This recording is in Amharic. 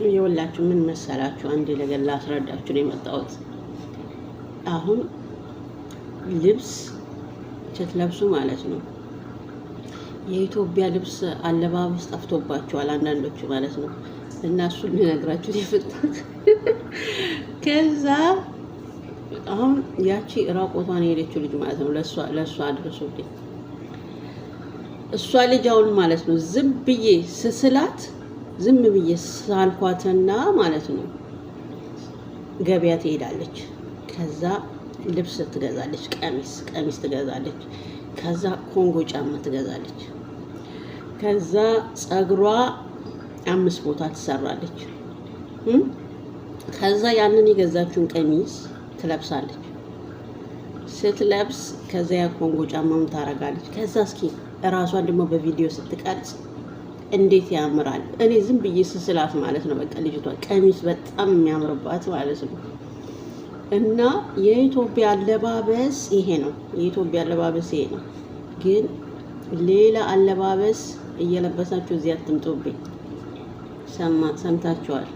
የወላችሁ ምን መሰላችሁ፣ አንድ ነገር ላስረዳችሁ ነው የመጣሁት። አሁን ልብስ ስትለብሱ ማለት ነው፣ የኢትዮጵያ ልብስ አለባበስ ጠፍቶባቸዋል አንዳንዶቹ ማለት ነው። እና እሱን ልነግራችሁ የመጣሁት። ከዛ አሁን ያቺ ራቆቷን የሄደችው ልጅ ማለት ነው፣ ለእሷ አድርሱልኝ። እሷ ልጅ አሁን ማለት ነው ዝም ብዬ ስስላት፣ ዝም ብዬ ሳልኳትና ማለት ነው ገበያ ትሄዳለች። ከዛ ልብስ ትገዛለች፣ ቀሚስ ትገዛለች። ከዛ ኮንጎ ጫማ ትገዛለች። ከዛ ጸጉሯ አምስት ቦታ ትሰራለች። ከዛ ያንን የገዛችውን ቀሚስ ትለብሳለች። ስትለብስ ከዛ ያ ኮንጎ ጫማውን ታረጋለች። ከዛ እስኪ እራሷን ደግሞ በቪዲዮ ስትቀርጽ እንዴት ያምራል! እኔ ዝም ብዬ ስስላት ማለት ነው። በቃ ልጅቷ ቀሚስ በጣም የሚያምርባት ማለት ነው። እና የኢትዮጵያ አለባበስ ይሄ ነው። የኢትዮጵያ አለባበስ ይሄ ነው። ግን ሌላ አለባበስ እየለበሳችሁ እዚህ አትምጡብኝ። ሰምታችኋል።